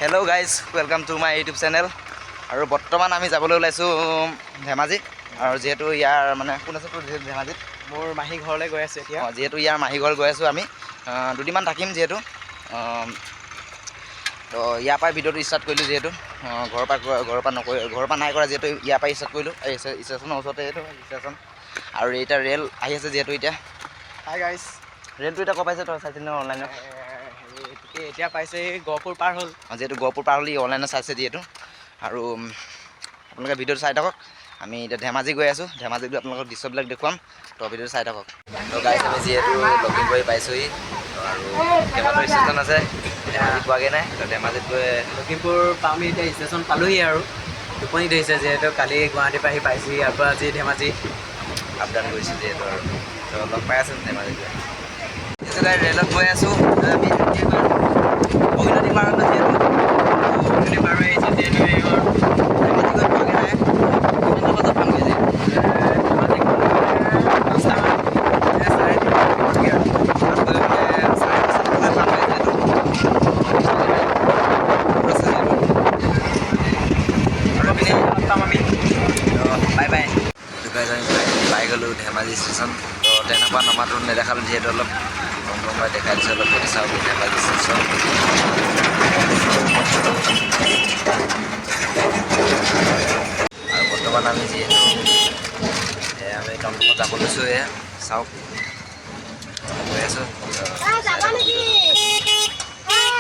Hello guys, welcome to my YouTube channel. আৰু বৰ্তমান আমি যাবলৈ ওলাইছোঁ ধেমাজি। আৰু যিহেতু ইয়াৰ মানে কোন আছে তোৰ ধেমাজিত? মোৰ মাহী ঘৰলৈ গৈ আছোঁ এতিয়া। অঁ, যিহেতু ইয়াৰ মাহী ঘৰ গৈ আছোঁ আমি, দুদিনমান থাকিম যিহেতু। তো ইয়াৰ পৰাই ভিডিঅ'টো ষ্টাৰ্ট কৰিলোঁ যিহেতু ঘৰৰ পৰা নকৰি, ঘৰৰ পৰা নাই কৰা যিহেতু, ইয়াৰ পৰাই ষ্টাৰ্ট কৰিলোঁ। এই ষ্টেচনৰ ওচৰতে এইটো ষ্টেচন। আৰু এতিয়া ৰেল আহি আছে যিহেতু এতিয়া। Hi guys. ৰেলটো এতিয়া ক'ৰ পাইছে, তই চাইছিলি ন অনলাইনত? এতিয়া পাইছে, গহপুৰ পাৰ হ'ল। অঁ, যিহেতু গহপুৰ পাৰ হ'লি, অনলাইনত চাইছে যিহেতু। আৰু আপোনালোকে ভিডিঅ'টো চাই থাকক। আমি এতিয়া ধেমাজি গৈ আছোঁ। ধেমাজি গৈ আপোনালোকক দৃশ্যবিলাক দেখুৱাম। তো ভিডিঅ'টো চাই থাকক। তো গাইজ, আমি যিহেতু লখিমপুৰ আহি পাইছোঁহি আৰু কেইবাটাও ষ্টেচন আছে, ধেমাজি পোৱাগৈ নাই। তো ধেমাজিত গৈ লখিমপুৰ পামি এতিয়া ষ্টেচন পালোহি আৰু টোপনি ধৰিছে, যিহেতু কালি গুৱাহাটীৰ পৰা আহি পাইছোহি আৰু আজি ধেমাজি। আপ ডাউন কৰিছোঁ যিহেতু। আৰু তো লগ পাই আছোঁ ধেমাজিত গৈ। যিহেতু গাড়ী ৰেলত গৈ আছোঁ আমি, বগীনদী পাৰ হ'লো যিহেতু। বগীনদী পাৰ হৈ আহিছোঁ যিহেতু এইবাৰ। ধেমাজি গৈ পোৱাগৈ নাই। কিমান বজাত পামগৈ যে? ধেমাজি 5টামান, 3:30 পামগৈ আৰু। তাত গৈ মানে 5:30 বজাত পামগৈ যিহেতু। দূৰ আছে যিহেতু। আৰু পিছত পাম আমি। Bye bye. গাইজ, আমি পাই গ'লোঁ ধেমাজি ষ্টেচন। তো ট্ৰেইনৰ পৰা নমাটো নেদেখালোঁ যিহেতু, অলপ গম গম পাই দেখাই দিছোঁ অলপ। এইটো চাওক, ধেমাজি ষ্টেচন। আৰু বৰ্তমান আমি যিহেতু আমি টমটমত যাব লৈছোঁ। এয়া চাওক, গৈ আছোঁ। যাবা নেকি?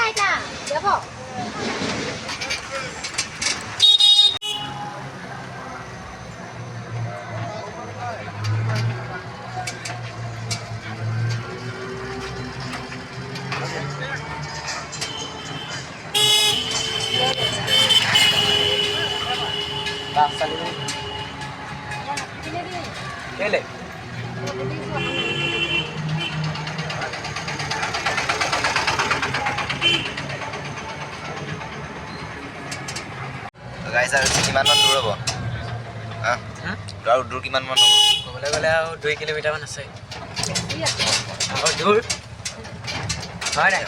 আইতা যাব। বাছ চালিব কেলে? গাইজ, আৰু কিমানমান দূৰ হ'ব? হা, আৰু দূৰ কিমানমান হ'ব? ক'বলৈ গ'লে আৰু 2 কিলোমিটাৰমান আছে আৰু দূৰ হয় নাই?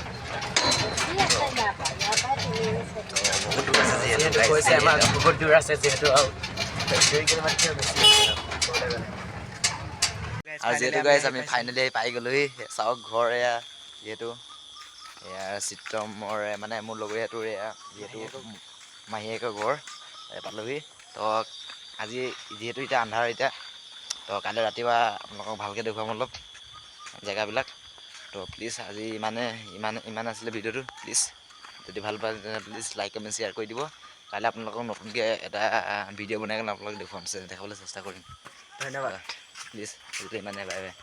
বহুত দূৰ আছে যিহেতু। যিহেতু guys, কৈছে আমাক বহুত দূৰ আছে যিহেতু, আৰু 2 কিলোমিটাৰ বেছি আছে আৰু ক'বলৈ গ'লে। আৰু যিহেতু গাইজ, আমি ফাইনেলি আহি পাই গ'লোহি। চাওক ঘৰ এয়া যিহেতু, এয়া চিত্ৰমৰ মানে মোৰ লগৰীয়াটোৰ এয়া যিহেতু মাহীয়েকৰ ঘৰ, এয়া পালোহি। তো আজি যিহেতু এতিয়া আন্ধাৰ এতিয়া, তো কাইলৈ ৰাতিপুৱা আপোনালোকক ভালকৈ দেখুৱাম অলপ জেগাবিলাক। তো প্লিজ, আজি ইমানে ইমান ইমান আছিলে ভিডিঅ'টো। প্লিজ যদি ভাল পায়, তেনে প্লিজ লাইক, কমেণ্ট, শ্বেয়াৰ কৰি দিব। কাইলৈ আপোনালোকক নতুনকৈ এটা ভিডিঅ' বনাই কেনে আপোনালোকক দেখুৱাম, দেখাবলৈ চেষ্টা কৰিম। ধন্যবাদ। প্লিজ, আজিলৈ ইমানে, বাই বাই।